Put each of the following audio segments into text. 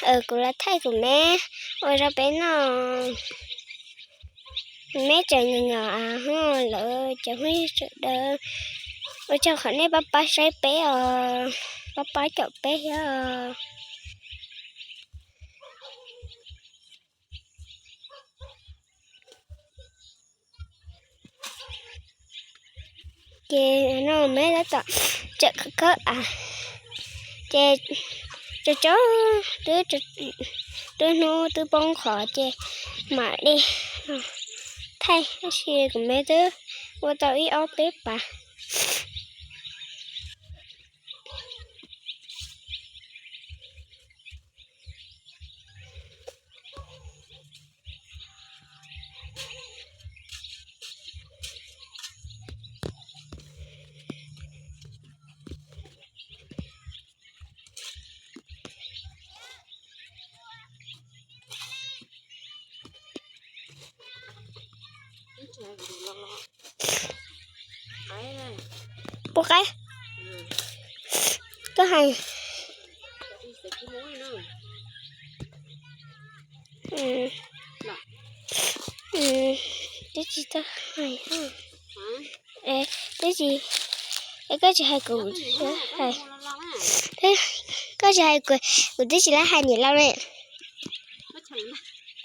Kuv los thaij kuv me ua rau peb noj. Kuv me tseem nyom nyom hos lawv cov phooj ywg sawv daws, ua tsaug qhov nej pab pab saib peb os, pab pab caum peb thiab os. Ces no me tab tom tseem khawb av, ces tso tso twb, twb hnub twb poob qho ces mam li thaij tab sis kuv me twb ua tau ib ob peb pas. Pub qaib. Koj hais. Twb tsis tau hais. Twb tsis, koj tsis hais kuv hais. Koj tsis hais kuv, kuv twb tsis lab hais niam laus ne.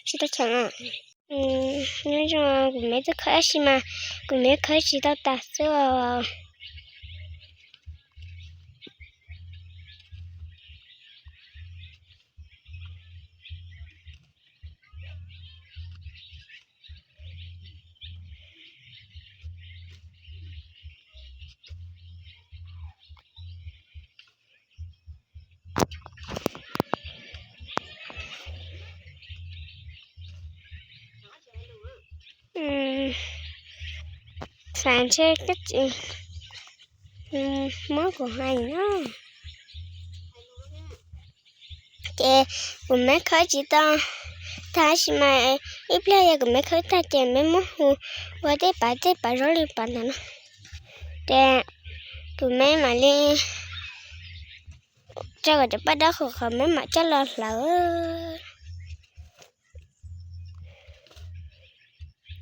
Tsis tau cheem. Nyob zoo, kuv me twb khawb tab sis mas kuv me khawb tsis tau tas xwb os. Xav ntshe koj tsis muab kuv hais na. Ces kuv me khawb tsis tau tag sis mas ib pliag yog kuv me khawb tag ces me muab hu ua tej pas tej pas zoo li pas ntawd na. Ces kuv me mam li tso kom cov paj dawb qhuav qhuav me mam coj los hlawv.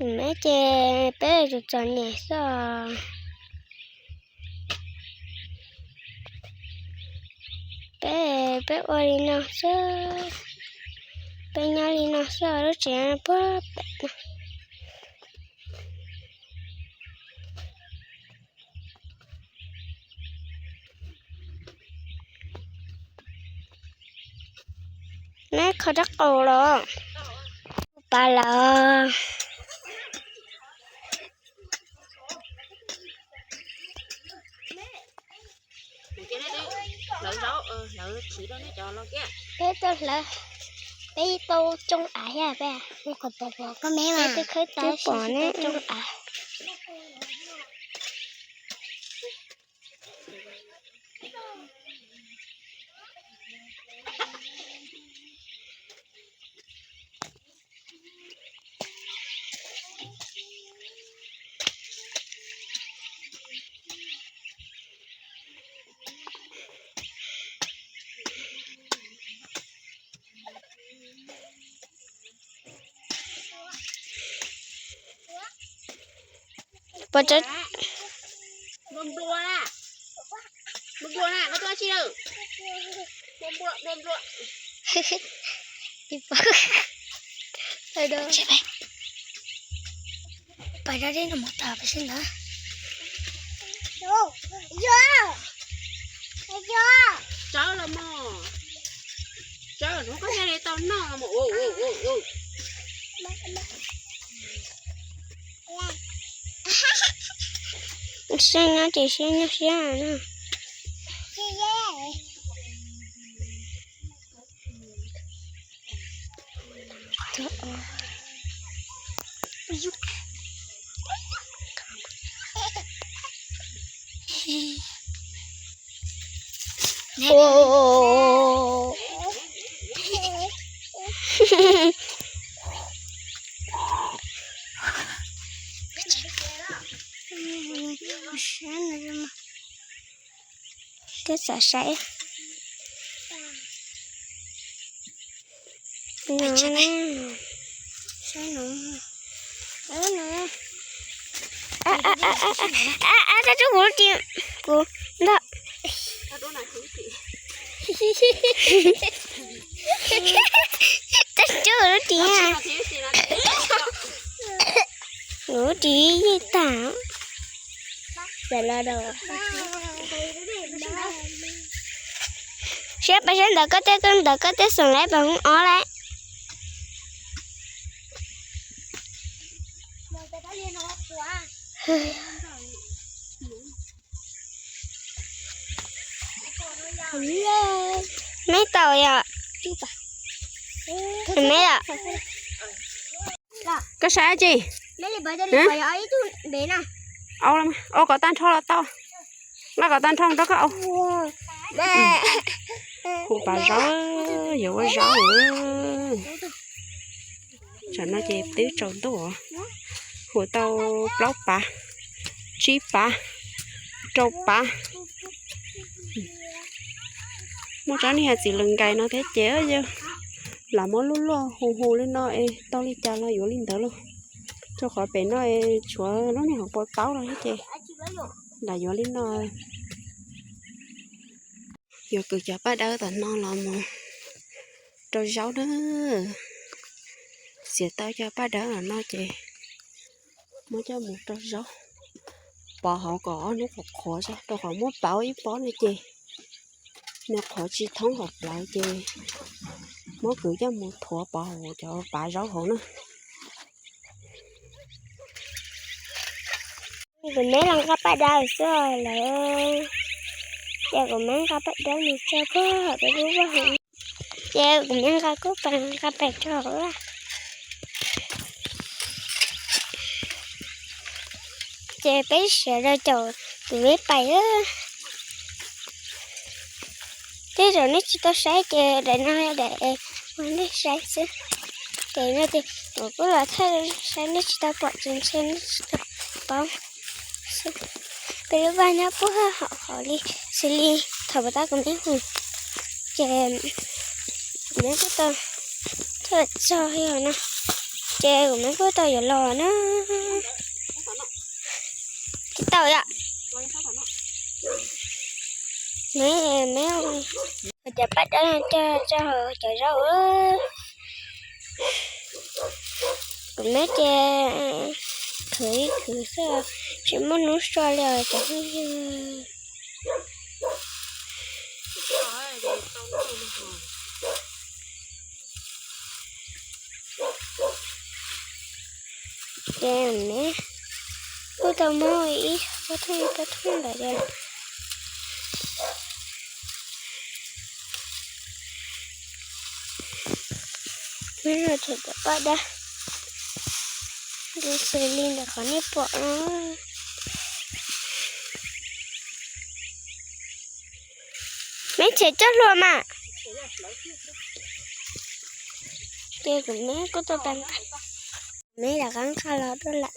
Kuv me ces peb tsuas txom nyem xwb os. Peb, peb ua li no xwb, peb nyob li no xwb lub tsev puag pem no. Neb kho rab qau los pas lawm. Peb tau hlawv, peb tau tsoo av thiab peb, koj me mas twb khawb tas sis pom ne, tsoo av. Pov tsawb. Nplua na, nplua na, koj tuaj tsi lawm? Nplua, nplua, nplua. Pais da dej no mus tas pais sib ntawd. Tsawb los mog, tsawb hnub koj thiaj li tau noj los mog. Siab nyob ces siab nyob siab na. Twb xav saib. Ab, ab, ab, ab, ab, ab, tso rau kuv lub ris, kuv ntog. Tso rau kuv lub ris, kuv lub ris yij tag. Siab pas sab ntawd koj tej, koj ntawd koj tej xoom lawm pas hoob ob lawm. Meb tau yom. Meb yom. Koj saib tsi. Au, au kom tag nrho los tau. Nqa kom tag nrho rau koj au. Hu pas zaub, yuav ua zaub. Tsam no ces twb tsaus ntuj, hu tau plaub pav, tsib pav, rau pav. Muaj tsob niag txiv lws nkais no thiab ces yog lam muab luaj luaj hu hu li no es tau li cas los yuav li ntawd lauj. Rau qhov pem no es tshuav lub niag hauv paus taub no thiab ces lam yuav li no. Yuav kwv cov paj dawb tom no los mus rau zaub na. Txiav tau cov paj dawb los no ces muab coj mus rau zaub, pov hauv kom ob hnub qhuav qhuav xwb, rau qhov muab pauv ib pob no ces nws qhuav tsis thoob hauv plawv ces muab kwv coj mus thuav pov hauv cov pav zaub hauv na. Kuv meb los nqa paj dawb xwb lawm, ces kuv meb nqa paj dawb mus tso puag pem lub vaj hauv, ces kuv meb nqa kuj pais nqa pais rau hauv. Ces peb sawv daws caum kuv meb pais. Tej zaum nej tsis tau saib ces daim no daim uas nej saib xwb. Ces no ces kuv kuj los thaij saib nej tsis tau pom ces ntshe nej tsis tau paub. Peb lub vaj nyob puag hauv hauv li, xws li thaum puas tab kuv meb hu ces kuv meb kuj tau thaij txog li no, ces kuv meb kuj tau yuav los na. Tsis tau yom. Meb, meb cov paj dawb no coj tso hauv cov zaub. Kuv meb ces khwv ib khwv xwb, tsis muaj hnub so li os cov phooj ywg. Ces meb kuj tau muab ib pob thooj ib pob thooj ntawd tias meb no tseem cov paj dawb, xws li ntawm qhov nej pom no. Meb tshem coj hlua mas. Ces kuv meb kuj tuaj pab nqa, meb rov qab nqa los dua lawm.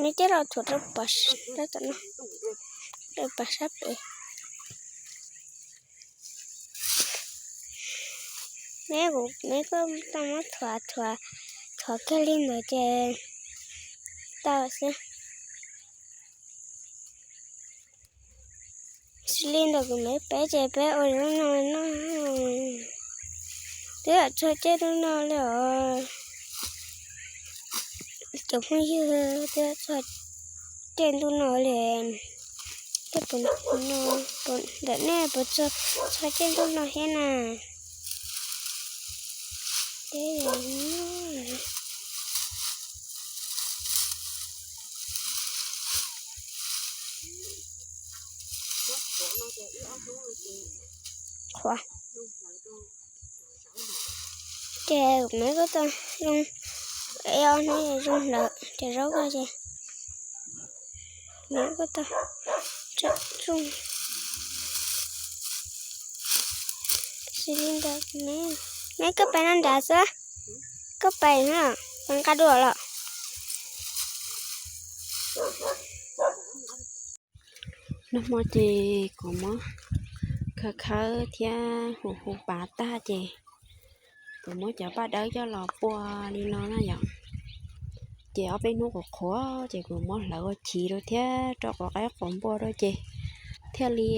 Meb coj los thuav rau pov, rau tom no, rau pov sab pem. Meb kuv meb kuj tau muab thuav thuav, thuav kiag li ntawd ces tau xwb. Xws li ntawm kuv meb peb ces peb ua lub no no, twb yam txog caij ntuj no li os. Cov phooj ywg, twb yam txog caij ntuj no li. Tej puas no, ntawm nej puas txog, txog caij ntuj no thiab na? Qhuav. Ces kuv meb kuj tau zoo, ib ob hnub zoo hlawv cov zaub ko ces kuv meb kuj tau tsom zoo. Xws li ntawd, meb koj pais no nrad xwb, koj pais no, pais nqa dua los. Nag hmo ces kuv muab Khawb khawb thiab hu hu pas tag ces kuv muab cov paj dawb coj los pua li no na yom. Ces ob peb hnub qhuav qhuav ces kuv muab hlawv ua chiv rau thiab rau quav qaib quav npua rau ces thiaj li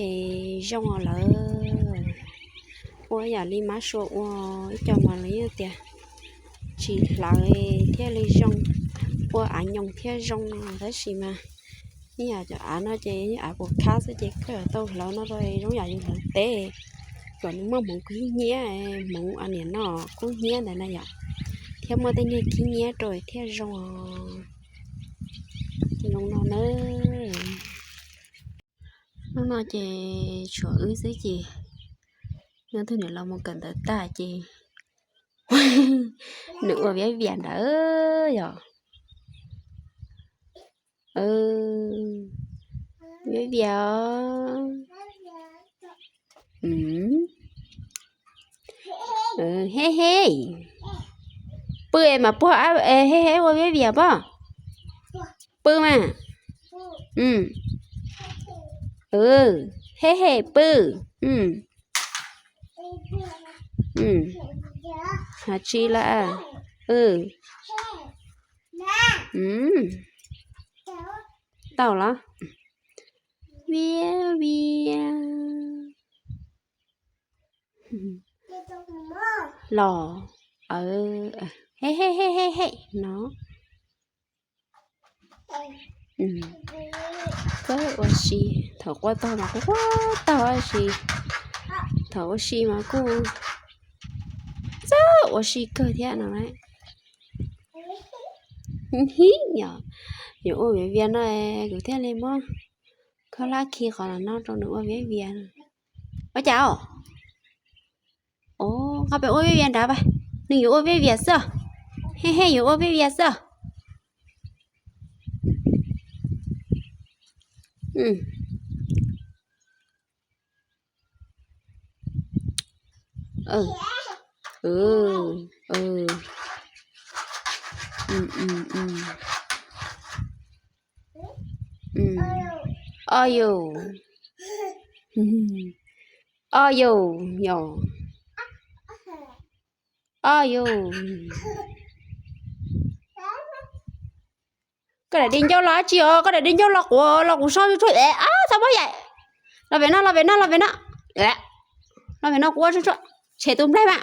zoo lawm. Ua yam li mab sua ua ib co mas lawv yeej tias tsis hlawv thiaj li zoo, ua av nyoos thiaj zoo no tab sis mas ib yam cov av no ces av puas khab xwb ces koj yuav tau hlawv no rau zoo yam yus hlawv teb, kom nws muaj hmoov kub hnyiab, hmoov niam no kub hnyiab ntawd na yom, thiab muaj tej niag kub hnyiab rau thiaj zoo. Zoo no na. Hnub no ces tshuav wb xwb ces nyob twg niam los mus kawm ntawv tag ces nws ua viav vias ntawd yom. Viav vias os. He he, pw mas puag, he he ua viav vias pob, pw mas. He he pw. Hos tsis lawm. Tau los. Viav vias. Los, he he he he he no. Txawj ua si, thaum quaj taug mas kuj quaj taug ua si, thaum ua si mas kuj txawj ua si kawg thiab no. Hib yom, yuav ua viav vias no kuv thiaj li muab khaub hlab khi qhov no rau nws ua viav vias. Ua cas os? Nqa pem ua viav vias nrad, nws yuav ua viav vias xwb. He he yuav ua viav vias xwb. O yus, o yus yom, o yus. Koj daim di ncauj los dab tsi os? Koj daim di ncauj los quav los kuv so tsuag tsuag. Ab, txhob muab yam. Los pem no, los pem no, los pem no. Los pem no kuv ua tsuag tsuag. Tshem tus nplaig mas.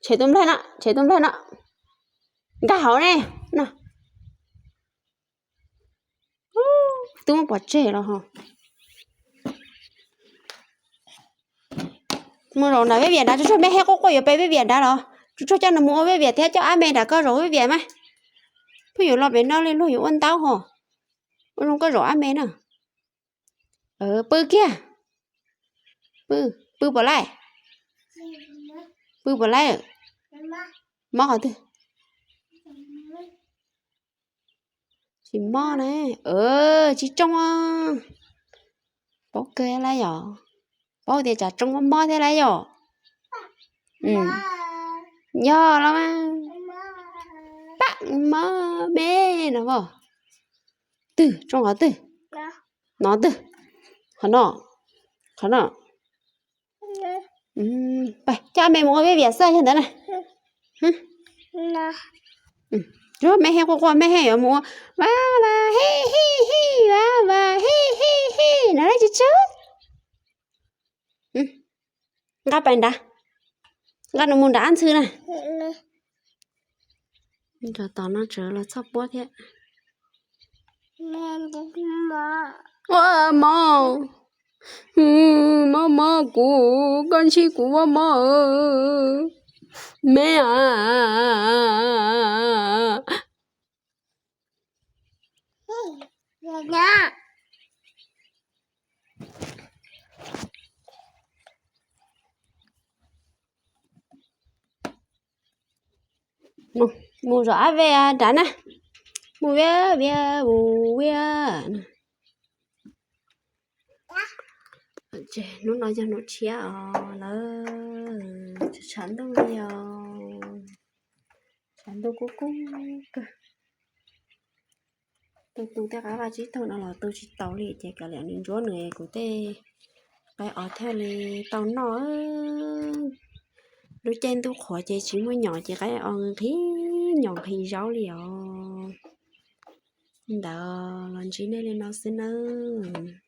Tshem tus nplaig no, tshem tus nplaig no. Nkag hauv ne. Twb muab pov tseg los ho. Mus zaum nram vej vias nrad, tsuag tsuag me he quaj quaj yuav pem vej vias nrad los. Tsuag tsuag coj nws mus ua vej vias thiab coj ab me nram koj zaum vej vias mas. Pheej yuav los pem no li luag yuav ua ntaub ho. Ua zoo koj zaum ab me na. Pw kiag. Pw, pw puas laij? Pw puas laij? Mob qhov twg? Tsis mob na. Tsis tsoo. Paub kawg lawm yom. Paub tias tsam tsoo mob mob thiab lawm yom. Yog los mas. Pab mob me no. Twg tsoo qhov twg? No twg? Qhov no. Qhov no. Coj me mus ua vej vias xwb yog ntawd na. Tsuag me he quaj quaj me he yuav mus ua, va va he he he, va va he he he no tsis tsw. Nqa pais nrad, nqa nws mus nrad ab ntxhw na. Nrog tom no tsawv los txhob puab thiab. Ua mob, mob mob kuv, koj ntshib kuv ua mob. Me a. Mus zaum ab ve nrad na. Mus via via mus via. Hnub no yog hnub tshiab os lawm, tshav ntuj li os, tshav ntuj kub kub kawg. Tu tu tej qaib vaj tsib taug no los tu tsis tau li ces kav liam nws ntsuab nws kuv tej qaib os thiaj li tau noj. Lub caij ntuj qhuav ces tsis muaj nyom ces qaib os nqhis nyom nqhis zaub li os. Ntawd los ntsib nej li no xwb nawb.